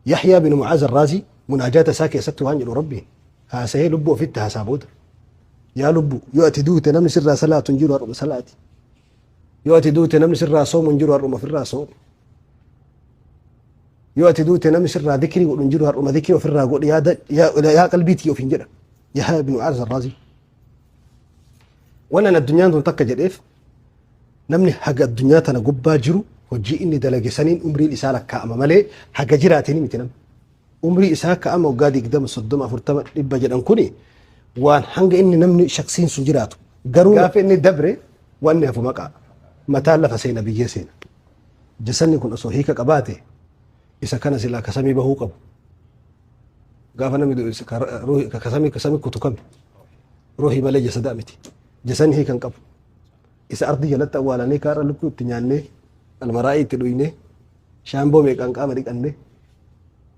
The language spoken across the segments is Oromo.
Yahyaa bin Mu'aaz Arraazii munaajaata isaa keessatti waan jedhu Rabbiin haasa'ee lubbuu ofitti haasaa booda. Yaa lubbuu, yoo ati duute namni sirraa salaatu hin jiru, har'uma salaati. Yoo ati duute namni sirraa soomu hin jiru, har'uma ofirraa soomu. Yoo ati duute namni sirraa dhikrii godhu hin jiru, har'uma dhikrii ofirraa godhi, yaa qalbiitii ofiin jedha. Yahyaa bin Mu'aaz Arraazii. Wannan addunyaan tun takka jedheef, namni haga addunyaa tana gubbaa jiru hojii inni dalage saniin umriin isaa lakkaa'ama malee haga jiraatiin miti namni. Umrii isaa ka'ama waggaa 20, 30, 40, 100 jedhan kuni waan hanga inni namni shaksiin sun jiraatu. Garuu gaafa inni dabre wanni hafu maqaa. Mataan lafa seena, biyyee seena. Jasanni kun osoo hiika qabaate isa kana silaa kasamii bahuu qabu. Gaafa namni du'e kasamii kutu kami. Ruuhii malee jasadaa miti. Jasanni hiika hin qabu. Isa ardii jalatti awwaalanii kaarra lukkuu itti nyaannee, almaraa'ii itti dhuynee, shaamboo meeqaan qaama dhiqannee,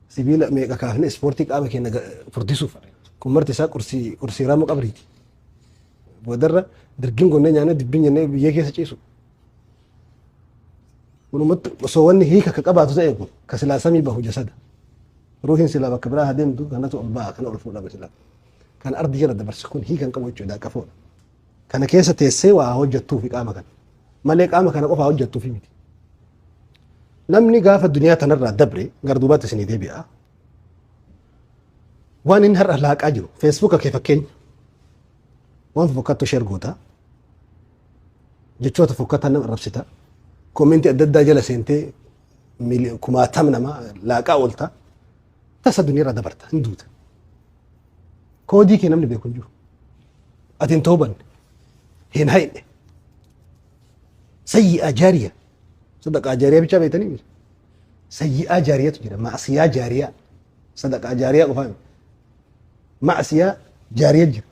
sibiila meeqa kaafnee ispoortii qaama keenya furdisuuf, kun marti isaa qursii raamuu qabriiti. Boodarra dirgin gonnee nyaannee dibbiin jennee biyyee keessa ciisu. Kunumatti osoo wanni hiika ka qabaatu ta'e kun ka silaa samii bahu jasada. Ruuhiin silaa bakka biraa adeemtu kanatu ol ba'a, kana ol fuudhama silaa. Kan ardi jala dabarse kun hiika hin qabu jechuudha, qafoodha. Kana keessa teessee waa hojjettuufi qaama kana. Malee qaama kana qofaa hojjettuufi miti. Namni gaafa duniyaa tanarraa dabre gara duubaatti isinii deebi'a. Waan inni har'a laaqaa jiru Feesbuuka kee fakkeenya waan fokkattu share goota, jechoota fokkataa nama arrabsita, koomentii adda addaa jala seentee kumaatam nama laaqaa oolta, tasa duniyaa irraa dabarta, hin duuta. Koodii kee namni beeku hin jiru. Ati hin toobanne, hin hayne. Sayyi'aa jaariya, sadaqaa jaariyaa bichaa beektanii miti. Sayyi'aa jaariyatu jira, ma'asiyaa jaariyaa, sadaqaa jaariyaa qofaa miti. Ma'asiyaa jaariya jira.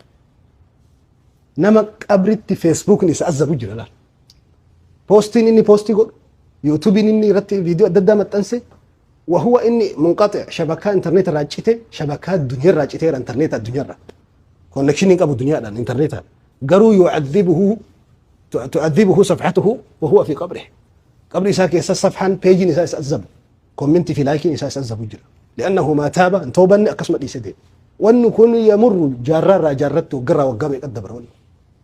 Nama qabritti Feesbuukni isa azabu jira laal. Poostiin inni poostii godhu, yuutuubiin inni irratti viidiyoo adda addaa maxxanse, wahuwa inni munqaxi shabakaa intarneet irraa cite, shabakaa duniyaa irraa citeera, intarneet addunyaa irraa. Konnekshinii hin qabu duniyaadhaan intarneetaan. Garuu yu'adhibuhu tu'adhibuhu safhatuhu wahuwa fi qabrihi. Qabri isaa keessa safhaan peejiin isaa isa azabu. Kommentii fi laayikiin isaa isa azabu jira. Li'annahu maa taaba, hin toobanne, akkasuma dhiisee deema. Wanni kun yamurru jaarraa irraa jaarratti, waggarraa waggaa meeqa dabra wanni.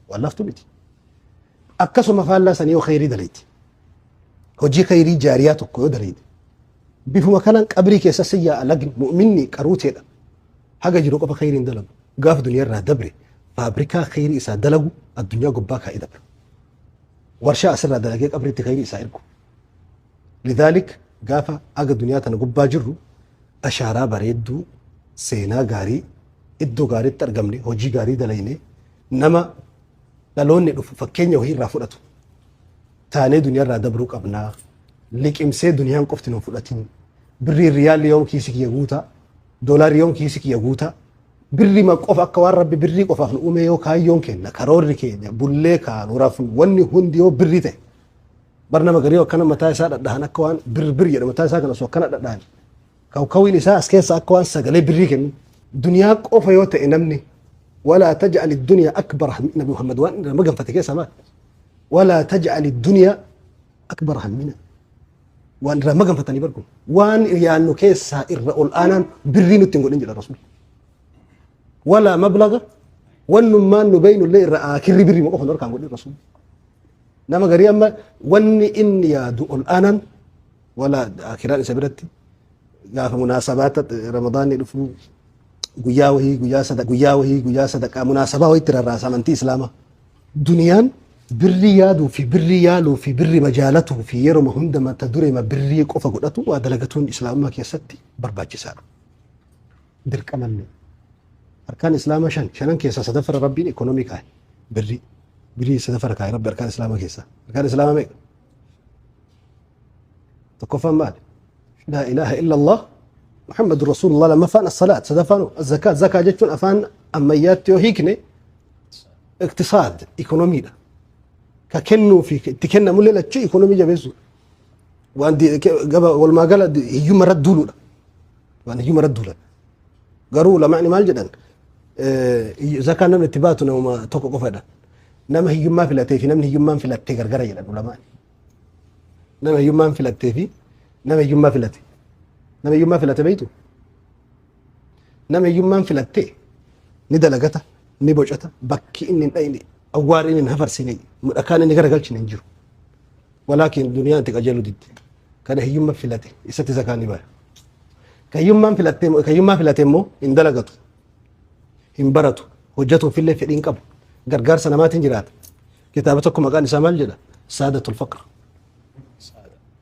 Waan laftu miti. Akkasuma faallaa sanii yoo khayrii dalayte. Hojii khayrii jaariyaa tokko yoo dalayte. Bifuma kanaan qabrii keessa si yaa'a lagni, mu'minni qaruuteedha. Haga jiru qofa khayrii hin dalagu. Gaafa duniyaa irraa dabre faabrikaa khayrii isaa dalagu addunyaa gubbaa kaa'ee dabra. Warshaa asirraa dalagee qabriitti khayrii isaa ergu. Lidhaalik gaafa haga duniyaa tana gubbaa jirru ashaaraa bareedduu, seenaa gaarii, iddoo gaariitti argamne, hojii gaarii dalayne, nama dhaloonni dhufu fakkeenya wahii irraa fudhatu taanee duniyaa irraa dabruu qabnaa. Liqimsee duniyaan qofti nu fudhatin. Birrii riyaalli yoom kiisi kiyya guutaa, doolaarri yoom kiisi kiyya guutaa, birrii ma qofa akka waan Rabbi birrii qofaaf nu uume yoo kaayyoon keenya, karoorri keenya, bullee kaanu rafnu, wanni hundi yoo birrii ta'e. Bar nama garii akkana mataa isaa dhadhahan, akka waan bir bir jedhu mataa isaa kana osoo akkana dhadhahan. Kawkawiin isaa as keessa akka waan sagalee birrii kennu. Duniyaa qofa yoo ta'e namni, walaa taj'ali duniyaa akbar, Nabi Muhammad waan inni nama ganfate keessaa maal? Walaa taj'ali duniyaa akbar hammina. Waan irraa maganfatanii barku. Waan yaannu keessaa irra ol aanaan birrii nutti hin godhin jedha Rasuul. Walaa mablaga wannummaan nu beeynu illee irra aakirri birrii qofa nu harkaan godhin Rasuul. Nama garii amma wanni inni yaadu ol aanaan wala akiraan isa biratti gaafa munaasabaata Ramadaanni dhufu, guyyaa wahii, guyyaa sada, guyyaa wahii, guyyaa sadaqaa, munaasabaa wayitti rarraasa amantii islaamaa. Duniyaan birrii yaaduu fi birrii yaaluu fi birrii majaalatuu fi yeroma hunda mata dureema birrii qofa godhatu waa dalagatuun islaamummaa keessatti barbaachisaadha. Dirqamallee. Arkaan islaamaa shan, shanan keessaa sadaffara Rabbiin ikoonomii kaa'e. Birrii. Birrii sadaffara kaa'e Rabbi arkaan islaamaa keessaa. Arkaan islaamaa meeqa? Tokkoffaan maali? Laa ilaaha illallah Muhammadu Rasuulullah, lammaffaan as-salaat, sadaffaan zakaat. Zakaa jechuun afaan ammayyaatti yoo hiikne iqtisaad, ikoonomiidha. Ka kennuu fi itti kennamullee lachuu ikoonomii jabeessuudha. Waan gaba walumaa gala hiyyummaa irratti duuluudha. Waan hiyyummaa irratti duulan. Garuu ulamaani maal jedhan? Zakaan namni itti baatu namuma tokko qofa jedhan. Nama hiyyummaa filatee fi namni hiyyummaan filattee gargara jedhan ulamaani. Nama hiyyummaan filattee fi nama hiyyummaa filate. Nama hiyyummaa filate beektu? Nama hiyyummaan filatte ni dalagata, ni bocata, bakki inni hin dhayne, awwaarri inni hin hafarsine, dhakaan inni garagalchine hin jiru. Walaakin duniyaan itti qajeeluu didde. Kana hiyyummaa filate isatti zakaan ni baya. Ka hiyyummaan filatte ka hiyyummaa filate immoo hin dalagatu. Hin baratu. Hojjetuufillee fedhii hin qabu. Gargaarsa namaatiin jiraata. Kitaaba tokko maqaan isaa maal jedha? Saadatul Faqr.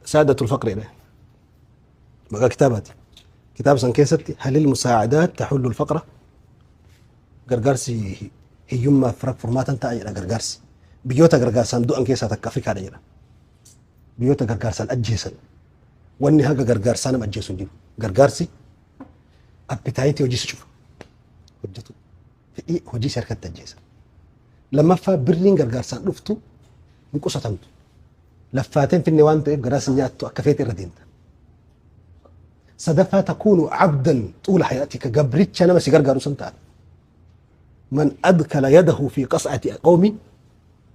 Saadatul Faqr jedha. Maqaa kitaabaati. Kitaaba san keessatti halil musaa'adaat tahullul faqra gargaarsi hiyyummaaf furmaatan ta'a jedha gargaarsi. Biyyoota gargaarsaan du'an keessaa takka Afrikaadha jedha. Biyyoota gargaarsaan ajjeesan. Wanni haga gargaarsaa nama ajjeesu hin jiru. Gargaarsi appetite hojii si cufa. Hojjetu. Fedhii hojii si harkatti ajjeesa. Lammaffaa birriin gargaarsaan dhuftu hin qusatamtu. Laffaateen finne waan ta'eef garaa si nyaattu akka feete irra deemta. Sadaffaa takuunu abdan xuula hayaatika gabricha nama si gargaaru san ta'a. Man adkala yadahu fi qas'ati qawmin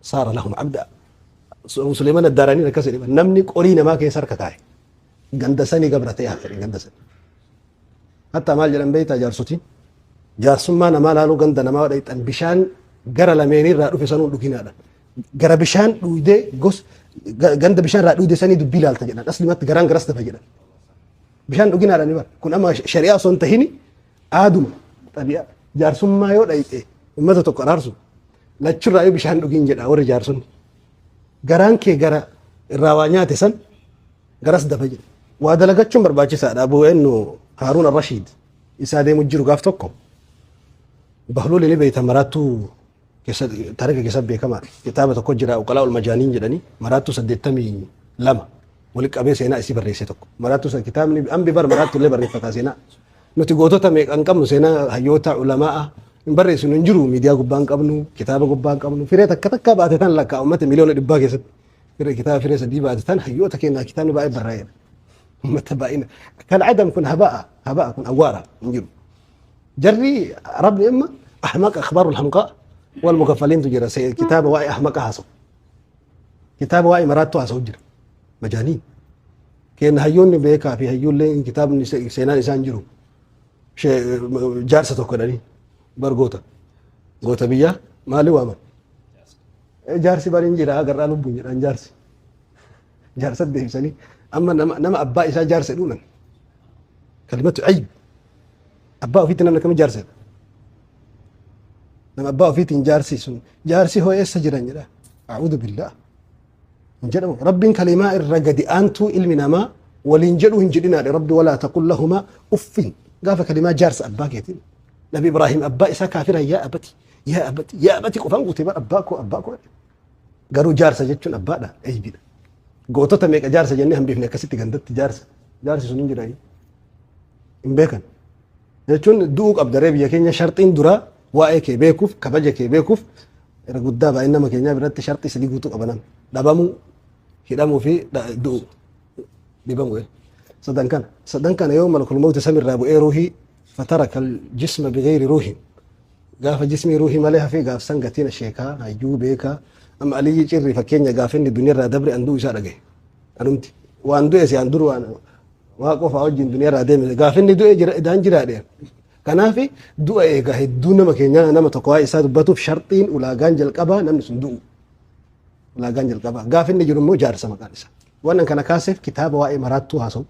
saara lahum abda. Suleeman Addaaraaniin akkas jedhe namni qorii namaa keessa harka kaa'e ganda sanii gabra ta'e hafe ganda sanii. Hatta maal jedhan beektaa jaarsotiin? Jaarsummaa namaa laaluu ganda namaa dhayxan bishaan gara lameenirraa dhufe sanuu dhuginaadha. Gara bishaan dhuydee gos ganda bishaan irraa dhuyde sanii dubbii laalta jedhan. Aslimatti garaan garas dafa jedhan. Bishaan dhuginaadha ni bara. Kun amma shari'aa osoo hin tahini aaduma xabi'a jaarsummaa yoo dhayxe uummata tokko araarsu lachurraa yoo bishaan dhugin jedha warri jaarsonni. Garaan kee gara irraa waa nyaate san garas dafa jedha. Waa dalagachuun barbaachisaadha. Abuu eenyu Haaruun Arrashiid isaa deemu jiru gaaf tokko Bahluuli ni beeyta maraattuu keessa taarika keessa beekamaadha. Kitaaba tokko jira Uqalaa ul Majaaniin jedhanii maraattuu 82 walitti qabee seenaa isii barreesse tokko. Maraattuu san kitaabni ambi bar maraattuu illee barreeffataa seenaa. Nuti gootota meeqa hin qabnu seenaa hayyoota ulamaa hin barreessinu hin jiru miidiyaa gubbaa hin qabnu kitaaba gubbaa hin qabnu firee takka takka baate tan lakkaa uummata miliyoona 100 keessatti firee kitaaba firee sadii baate tan hayyoota keenyaa kitaabni baay'ee barraa'eera. Uummata baay'ina kan adam kun haba'a haba'a kun awwaara hin jiru. Jarri Arabni amma ahmaqa akhbaarul hamqaa wal mukaffaliintu jira kitaaba waa'ee ahmaqa haasa'u. Kitaaba waa'ee maraattuu haasa'u jira. Majaaniin. Kenna hayyoonni beekaa fi hayyuulleen kitaabni seenaan isaan jiru. Jaarsa tokko jedhanii bar goota. Goota biyyaa maali waaman? Jaarsi bariin jira agarraa lubbuun jedhan jaarsi. Jaarsa deebisanii amma nama abbaa isaa jaarsa jedhuunan. Kalimatu ayib. Abbaa ofiitti namni akkamitti jaarsa jedha? Nama abbaa ofiitiin jaarsi sun jaarsi hoo eessa jiran jedha. A'uudhu billaah. Hin jedhamu. Rabbiin kalimaa irra gadi aantuu ilmi namaa waliin jedhu hin jedhinaadha. Rabbi walaa taqul lahumaa uffin. Gaafa kalimaa jaarsa abbaa keetiin. Nabi Ibraahim abbaa isaa kaafira yaa abati yaa abati yaa abati qofaan guutee bar abbaa koo abbaa koo. Garuu jaarsa jechuun abbaadha eeybiidha. Gootota meeqa jaarsa jennee hambifne akkasitti gandatti jaarsa. Jaarsi sun hin jira. Hin beekan. Jechuun du'uu qabda ree biyya keenya sharxiin duraa waa'ee kee beekuuf kabaja kee beekuuf irra guddaa baay'een nama keenyaa biratti sharxii sadii guutuu qaba nama. Dhabamuu, hidhamuu fi du'uu. Dhibamuu. Sadan kana. Sadan kana yoo malakul mawti samirraa bu'ee ruuhii fataraka jisma bigayri ruuhin. Gaafa jismii ruuhii malee hafee gaafsan gatiin sheekaa hayyuu beekaa amma Aliyyi Cirri fakkeenya gaafa inni duniyaarraa dabre an du'u isaa dhagaye. Anumti waan du'e si an dur waan waa qofaa wajjin duniyaarraa deeme gaafa inni du'e jira idaan jiraadhe. Kanaaf du'a eegaa hedduu nama keenya nama tokko waa'ee isaa dubbatuuf sharxiin ulaagaan jalqabaa namni sun du'u. Ulaagaan jalqabaa gaafa inni jiru immoo jaarsa maqaan isaa. Waan an kana kaaseef kitaaba waa'ee maraattuu haasa'u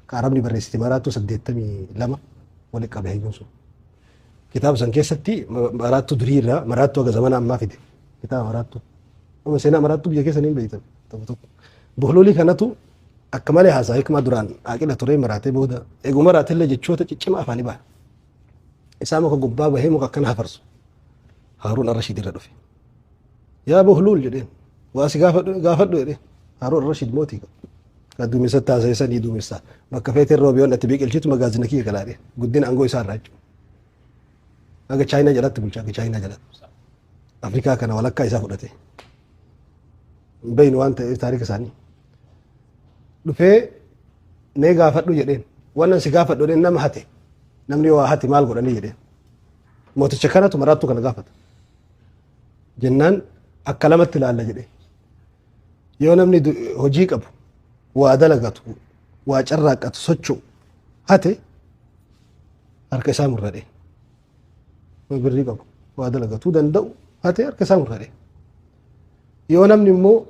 ka Arabni barreessite maraattuu 82 walitti qabe hayyuun sun. Kitaaba san keessatti maraattuu durii irraa maraattuu haga zamana ammaa fide. Kitaaba maraattuu. Amma seenaa maraattuu biyya keessa ni beektan tokko tokko. Buhluulii kanatu akka malee haasaa hikmaa duraan aqila turee maraatee booda eeguu maraatellee jechoota ciccimaa afaanii baha. Isaa muka gubbaa bahee muka akkana hafarsu. Haaruun Arrashiid irra dhufe. Yaa Buhluul jedheen. Waa si gaafadhu gaafadhu jedheen. Haaruun Arrashiid mootii qaba. Ka duumessatti haasa'e sanii duumessa. Bakka feeteen roobiyoon ati biqilchitu magaazina kiyya galaadhe. Guddina aangoo isaa irraa jechuudha. Haga Chaayinaa jalatti bulcha haga Chaayinaa jalatti. Afrikaa kana walakkaa isaa fudhate. Hin beeynu waan ta'eef taarika isaanii. Dhufee mee gaafadhu jedheen. Wannan si gaafadhu jedheen nama hate. Namni waa hate maal godhanii jedheen. Mooticha kanatu maraattuu kana gaafata. Jennaan akka lamatti ilaalla jedhee. Yoo namni hojii qabu, waa dalagatu, waa carraaqqatu, socho'u, Hate harka isaa murradhe. Nama birrii qabu waa dalagatuu danda'u hate harka isaa murradhe. Yoo namni immoo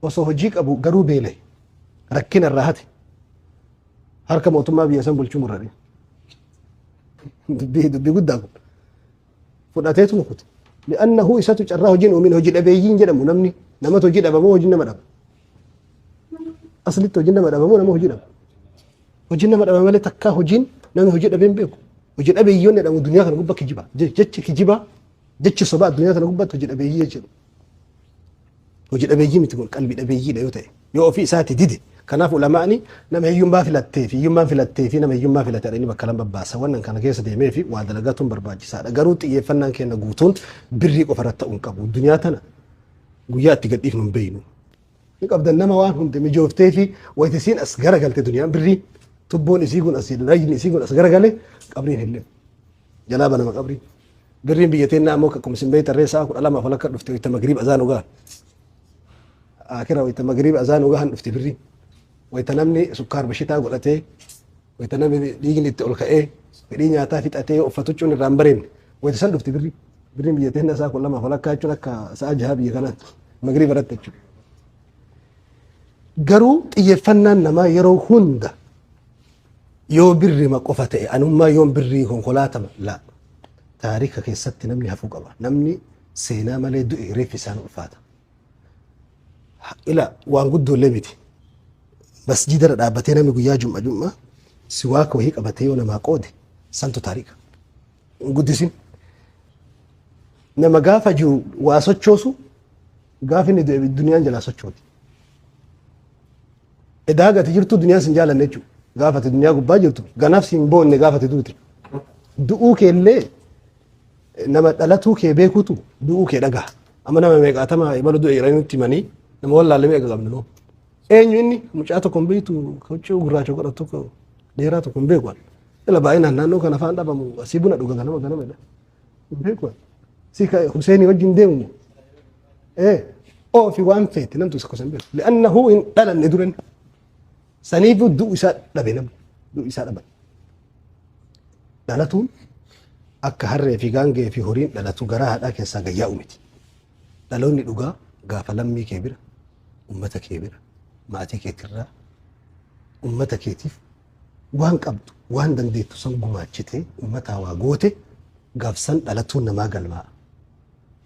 osoo hojii qabu garuu beela'e rakkina irraa hate harka mootummaa biyya san bulchuu murradhe. Dubbii dubbii guddaa kun. Fudhateetuma kute. Li'annahu isatu carraa hojiin uumin hojii dhabeeyyiin jedhamu namni namatu hojii dhaba moo hojiin nama dhaba? Aslitti hojiin nama dhaba moo nama hojii dhaba? Hojiin nama dhaba malee takkaa hojiin namni hojii dhabee hin beeku. Hojii dhabeeyyoon jedhamu duniyaa kana gubbaa kijiba. Jechi kijibaa jechi sobaa addunyaa kana gubbaatti hojii dhabeeyyii jechuudha. Hojii dhabeeyyii miti kun qalbii dhabeeyyiidha yoo ta'e. Yoo ofii isaati dide. Kanaaf ulamaani nama hiyyummaa filattee fi hiyyummaan filattee fi nama hiyyummaa filate inni bakka lama baasa. Wannan kana keessa deemee fi waa dalagatuun barbaachisaadha. Garuu xiyyeeffannaan keenya guutuun birrii qofa irratti ta'uu hin qabu. Duniyaa tana guyyaa itti gadhiifnu hin beeknu. Ni qabdan nama waan hunda mijooftee fi wayita isiin as garagalte duniyaan birrii tubboon isii kun as rajni isii kun as garagale qabriin hin limu. Jalaa banama qabriin. Birriin biyya teennaa ammoo akkuma isin beektan ree sa'a 12 walakka dhufte wayita magriib azaan ugaa. Akira wayita magriib azaan ugahan dhufte birriin. Wayita namni sukkaar bashitaa godhatee wayita namni dhiigni itti ol ka'ee fedhii nyaataa fixatee uffata huccuun irraa hin bareedne wayita san dhufte birriin. Birriin biyya teennaa sa'a 12 walakkaa jechuun akka sa'a 6 biyya kanaatti magriib irratti jechuudha. Garuu xiyyeeffannaan namaa yeroo hunda yoo birrima qofa ta'e anummaa yoon birrii konkolaatama la taarika keessatti namni hafuu qaba. Namni seenaa malee du'e reeffi isaan ulfaata. Ila waan guddoollee miti. Masjiida irra dhaabbatee namni guyyaa jum'a jum'a siwaaka wahii qabatee yoo namaa qoode santu taarika. Hin guddisin. Nama gaafa jiru waa sochoosu gaafa inni du'e duniyaan jalaa sochooti. Edaa gati jirtu duniyaan sin jaalanne jechuudha. Gaafa ati duniyaa gubbaa jirtu ganaaf sin boonne gaafa ati duute. Du'uu kee illee nama dhalatuu kee beekutu du'uu kee dhagaha. Amma nama meeqaatama ibalu du'e jedhanii nutti himanii nama wallaalle meeqa qabna nuu. Eenyu inni mucaa tokko hin beektu huccuu gurraacha godhatu tokko dheeraa tokko hin beeku. Ila baay'inaan naannoo kana afaan dhabamu asii buna dhuga ganama ganama jedha. Hin beeku. Si ka Huseenii wajjin deemu moo? Ee oofi waan feete namtu isa kusan beeku. Li'annahu hin dhalanne duran. Saniifuu du'u isaa dhabe namni. Du'u isaa dhaban. Dhalatuun akka harree fi gaangee fi horiin dhalatu garaa haadhaa keessaa gayyaa'u miti. Dhaloonni dhugaa gaafa lammii kee bira, ummata kee bira, maatii keetirraa, ummata keetiif waan qabdu, waan dandeettu san gumaachitee ummataa waa goote gaaf san dhalatuun namaa galmaa'a.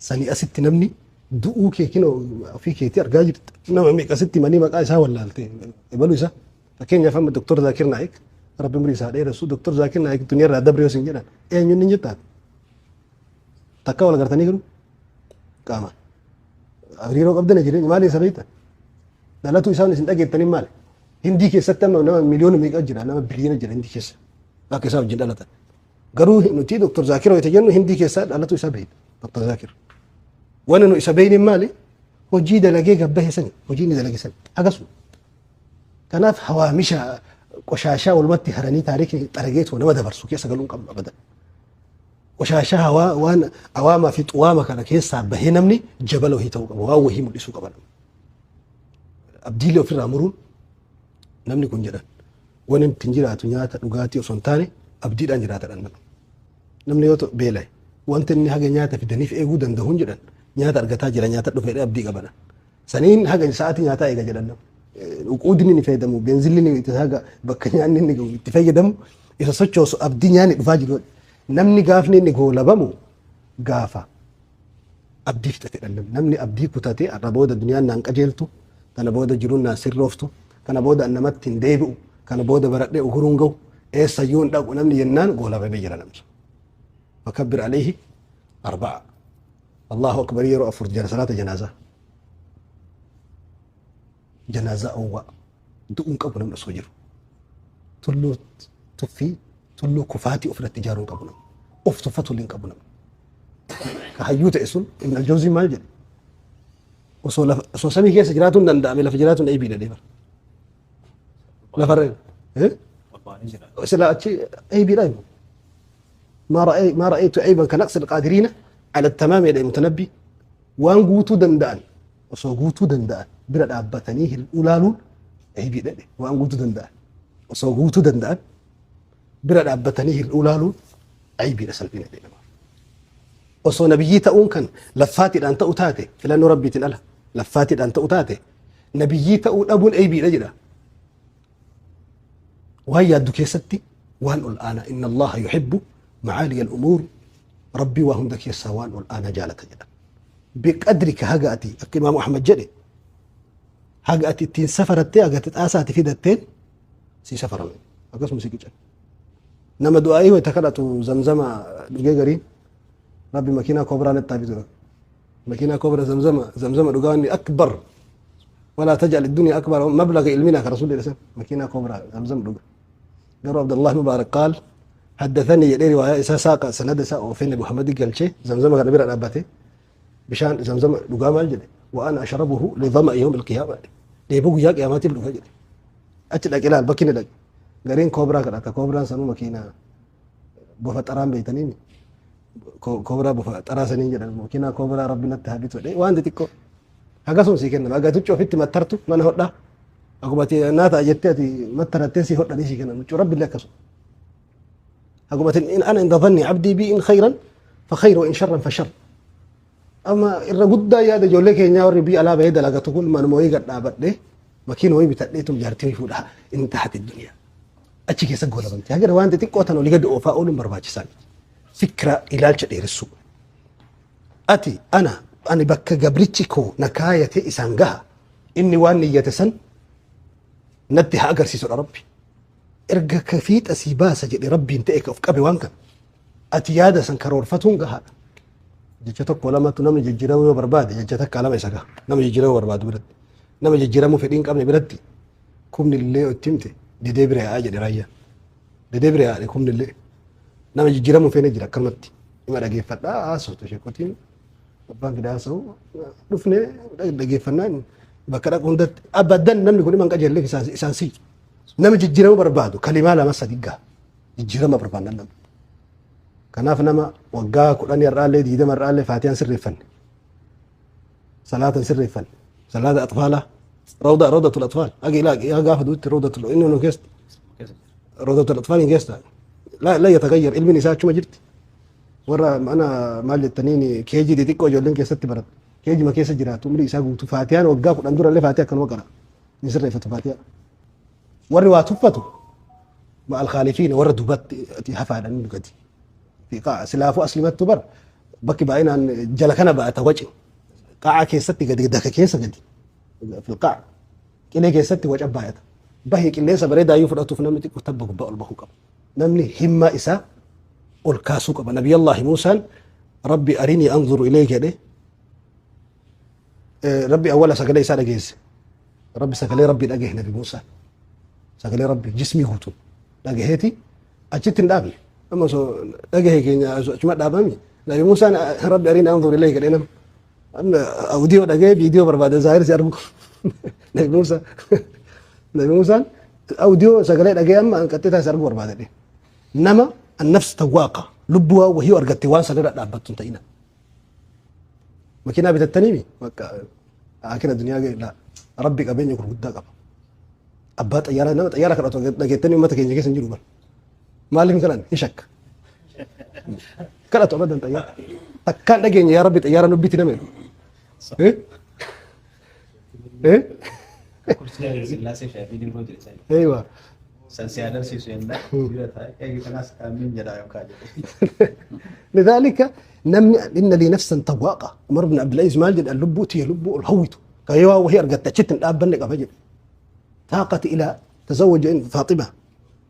Sanii asitti namni du'uu kee kinoo ofii keetii argaa jirta. Nama meeqa asitti himanii maqaa isaa wallaalte ebalu isaa. Fakkeenyaaf amma Dr. Zaakir Naayik Rabbi umrii isaa dheeressu Dr. Zaakir Naayik duniyaa irraa dabre yoo sin jedhan eenyu inni jettaat. Takka wal agartanii garuu qaamaan. Hariiroo qabdan jireenya maali isa beektan? Dhalatuu isaan isin dhageettanii maali? Hindii keessatti amma nama miliyoona meeqa jira nama biliyoona jira hindii keessa akka isaa wajjin dhalatan. Garuu nuti Dr. Zaakir wayita jennu hindii keessaa dhalatuu isaa beekna Dr. Zaakir. Wanni nu isa beekne maali? Hojii dalagee gabbahe sani hojii inni dalage sani akkasuma. Kanaaf hawaamisha qoshaashaa walumatti haranii taarikni xarageetuma nama dabarsu keessa galuu hin qabnu abadan. Qoshaashaa hawaa waan awaamaa fi xuwaama kana keessaa bahee namni jabala wahii ta'uu qaba waan wahii mul'isuu qaba namni. Abdiilee ofirraa muruun namni kun jedhan waan ittiin jiraatu nyaata dhugaatii osoo hin taane abdiidhaan jiraata dha namni. Namni yoo beela'e wanti inni haga nyaata fidaniif eeguu danda'uun jedhan nyaata argataa jira nyaata dhufeedha abdii qabana. Saniin haga sa'aatii nyaataa eega jedhan namni. Uquudni inni fayyadamu beenzilli inni itti haga bakka nyaanni inni itti fayyadamu isa sochoosu abdii nyaanni dhufaa jiru. Namni gaafni inni goolabamu gaafa abdii fixate dha namni. Namni abdii kutate har'a booda duniyaan naan qajeeltu kana booda jiruun naan sirrooftu kana booda an namatti hin deebi'u kana booda baradhee uhuruun ga'u eessayyuu hin dhaqu namni jennaan goolabamee jira namni sun. Fakabbir alayhi arba'a. Allahu akbar yeroo afur jala salaata janaazaa. Janaazaa owwaa du'uun qabu namni osoo jiru. Tulluu tuffii tulluu kufaatii ofirratti ijaaruu hin qabu namni. Of tuffatu illee hin qabu namni. Ka hayyuu ta'e sun Ibn al-Jawzii maal jedhe? Osoo lafa osoo samii keessa jiraatuun danda'ame lafa jiraatuun eebiidha deema. Lafarra eh? Sila achi eebiidha himu. ما رأي ما رأيت عيبا كنقص القادرين على التمام يا المتنبي waan guutuu danda'an osoo guutuu danda'an bira dhaabbatanii hin ulaaluun eebiidha waan guutuu danda'an osoo guutuu danda'an Bira dhaabbatanii hir'uu laaluun aybiidha, salphina jedhama. Osoo nabiyyii ta'uun kan laffaatiidhaan ta'u taate, filannoo Rabbiitiin ala laffaatiidhaan ta'u taate, nabiyyii ta'uu dhabuun aybiidha jedha. Waan yaaddu keessatti waan ol aanaa, inna Allaha yuhibbu macaaliya al-umuur, Rabbii waa hunda keessaa waan ol aanaa jaalata jedha. Biqadrika, haga ati, akka Imaamu Ahmad jedhe, haga ati ittiin safarattee, haga ati xaasaati fidatteen si safarame, akkasuma si qican. Nama du'aa'ii wayita kadhatu zamzama dhugee gariin Rabbi makiinaa kobraa natti haa bitu, makiinaa kobra, zamzama zamzama dhugaa inni akbar ولا تجعل الدنيا أكبر مبلغ علمنا كرسول الله، ماكينة كبرى زمزم dhuga. Garuu Abdullah Mubarak قال حدثني jedhee riwaayaa isaa saaqa, sanada isaa oofee Nabi Muhammad galchee, zamzama kana bira dhaabbate bishaan zamzama dhugaa maal jedhe? وأنا أشربه لظمأ يوم القيامة, dheebuu guyyaa qiyaamaatiif dhuga jedhe. Achi dhaqe, ilaal, bakki ni dhaqe. Gariin koobraa kadhata, koobraan sanuu makiinaa bofa xaraan beeytanii, koobraa bofa xaraa saniin jedhan, makiinaa koobraa Rabbi natti haa bitu jedhe. Waan xixiqqoo hagasuma sii kennama. Agatichi ofitti mattartu mana hodhaa, akkuma ati naa ta'a jettee ati mattarattee sii hodhanii sii kennan. Huccuu Rabbi illee akkasuma. Akkuma ati إن أنا عند ظن عبدي بي، إن خيرا فخير وإن شرا فشر. Amma irra guddaa yaada ijoollee keenyaa, warri biyya alaa bahee dalagatu kun, manuma wayii gad dhaabadhee, makiina wayii bitadhee, tum jaartii wayii fuudhaa, انتهت الدنيا. Achi keessa goolabamte. Haga waan xixiqqoo tan olii gadi oofaa ooluun barbaachisaa miti. Fikira ilaalcha dheeressuu. Ati ana ani bakka gabrichi koo na kaayate isaan gaha, inni waan niyyate san natti haa agarsiisudha Rabbi. Erga ka fiixa sii baasa jedhe Rabbiin ta'e, ka of qabe waan kana ati yaada san karoorfatuun gahaadha. Jecha tokko lamatu namni jijjiiramuu yoo barbaade, jecha takka lama isa gaha. Nama jijjiiramuu barbaadu biratti. Nama jijjiiramuu fedhii hin qabne biratti kumni illee itti himte didee bira yaa'aa jedhe raayyaan. Didee bira yaa'e kumni illee. Nama jijjiiramuu feene jira, akkanumatti. Dhima dhageeffadhaa haasoftu, sheekotiin abbaan fide haasa'u dhufnee dhageeffannaan bakka dhaqu hundatti abadan namni kun dhima hin qajeelleef isaan siqu. Nama jijjiiramuu barbaadu kalimaa lama sadi gaha. Jijjiirama barbaannan namni. Kanaaf nama waggaa 10 har'aallee, 20 har'aallee faatiyaan sirreeffanne. Salaatan sirreeffanne. Salaata atfaalaa. Rawda rawdatul atfaal. Agi ilaa gaafa duutti rawdatul inni nu keessa. Rawdatul atfaal hin keessa. لا لا يتغير, ilmiin isaa achuma jirti. Warra mana maal jettaniin keejii xixiqqoo ijoolleen keessatti baratu. Keejima keessa jiraatu umrii isaa guutuu faatiyaan waggaa 10 durallee faatiyaa akkanuma qara. Hin sirreeffatu faatiyaa. Warri waa tuffatu مع الخالفين, warra duubatti hafaadhan gadi. Silaafuu aslimattu bar bakki baay'inaan jala kana ba'ata waci. Qaaca keessatti gadi, daka keessa gadi. في القاع. Qilee keessatti waca baay'ata. Bahi qilleensa bareedaa iyyuu fudhatuuf namni xiqqoo tabba gubbaa ol bahuu qaba. Namni himmaa isaa ol kaasuu qaba. Nabiyallaahi Muusaan ربي أرني أنظر إليك jedhe. Rabbi awwala sagalee isaa dhageesse. Rabbi sagalee Rabbi dhagahe Nabi Muusaan. Sagalee Rabbi jismii guutuun dhagaheeti achitti hin dhaabne. Amma osoo dhagahe keenya achuma dhaabami. Nabi Muusaan ربي أرني أنظر إليك jedhe nama. Amma audio dhagahee viidiyoo barbaade zaahir si argu. Nabi Muusaa. Nabi Muusaan audio sagalee dhagahee amma qaxxitaa si arguu barbaade. Nama النفس تواقة, lubbuu waan wahii argatte waan sanirra dhaabbattu hin ta'ina. Makiinaa bitattaniimi bakka akira duniyaa ga'e, Rabbi qabeenya gurguddaa qaba. Abbaa xayyaaraa, nama xayyaara kadhatu dhageettanii uummata keenya keessa hin jiru bara. Maaliif hin kadhanne? Hin shakka. Kadhatu abadan xayyaara. Takkaan dhageenya yaa Rabbi xayyaara nu biti nama jedhu. Eh? Eh? Sillaasee shaafii dhimma jedhe. Eewa. San si agarsiisu yennaa bira taa'e eegi kanaas kaamiin jedhaa yookaan jedhe. لذلك نمني إن لي نفسا تواقة. عمر بن عبد العزيز maal jedha? Lubbuu tiyya lubbuu ol hawwitu kayyoo wahii argatte achitti hin dhaabbanne qaba jedhe. طاقت إلى تزوج فاطمة,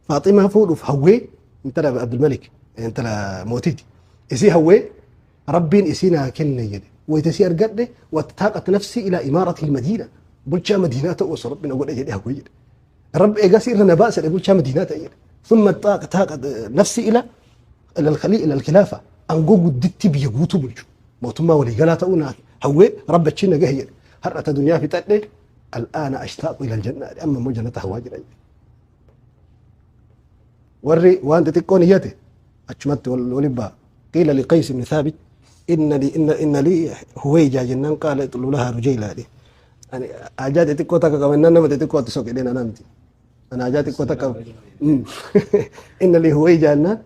فاطمة fuudhuuf hawwee, intala عبد الملك, intala mootiiti isii hawwee, Rabbiin isii naa kenne jedhe. Wayita isii argadhe وطاقت نفسي إلى إمارة المدينة, bulchaa madiinaa ta'uu osoo Rabbi na godhe jedhe hawwee jedhe. Rabbi eegas irra na baase, bulchaa madiinaa ta'e jedhe. ثم طاقت نفسي إلى الخلي إلى الخلافة, aangoo gudditti biyya guutuu bulchu, mootummaa waliigalaa ta'uu naa hawwee, Rabbi achiin na gahe jedhe. Har'ata duniyaa fixadhe, الآن أشتاق إلى الجنة, amma immoo jannata hawaa jira jedhe. Warri waan xixiqqoo niyyate achumatti waliin baha. قيل لقيس بن ثابت إن لي هويجة jennaan قال اطلب لها رجيلة jedhe. Ani hajaa xixiqqoo takka qabannaan nama xixiqqoo atti soqe dheena namti. Ana hajaa xiqqoo takka inna lii huwayja jennaan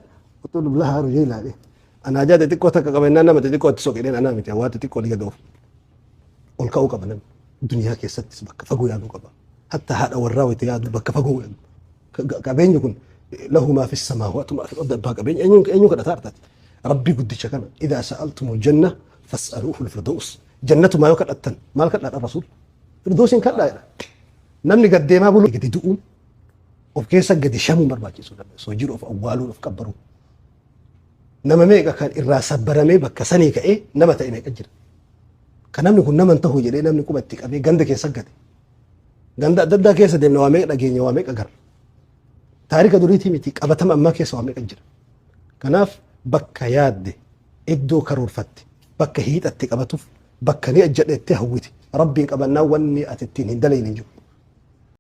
uxulub lahaa rujayla jedhe. Ana hajaa xixiqqoo takka qaba jennaan nama xixiqqoo itti soqe jedheen anaa miti waa xixiqqoo olii gad oofu. Ol ka'uu qaba namni. Duniyaa keessattis bakka fagoo yaaduu qaba. Hatta haadha warraa wayita yaadu bakka fagoo yaadu. Qabeenyi kun lahu maa fi samaawaati maa fi ardi abbaa qabeenya eenyuun eenyuun kadhataa artati. Rabbii guddicha kana idaa sa'altumul janna fas'aluuhu al-firdaus. Jannatumaa yoo kadhattan maal kadhaadha rasuul? Firdausiin kadhaa jedha. Namni gad deemaa bulu gadi du'uun of keessa gadi shamuun barbaachisuu danda'a. Osoo jiru of awwaaluun of qabbaruun. Nama meeqa kan irraa sabbaramee bakka sanii ka'ee nama ta'e meeqa jira. Kan namni kun nama hin ta'u jedhee namni quba itti qabee ganda keessa gate. Ganda adda addaa keessa deemna waa meeqa dhageenya waa meeqa garra. Taarika duriitii miti qabatama ammaa keessa waa meeqa jira. Kanaaf bakka yaadde iddoo karoorfatte bakka hiixatte qabatuuf bakka ni ajjadha jettee hawwite rabbiin qabannaa wanni ati ittiin hin dalayne hin jiru.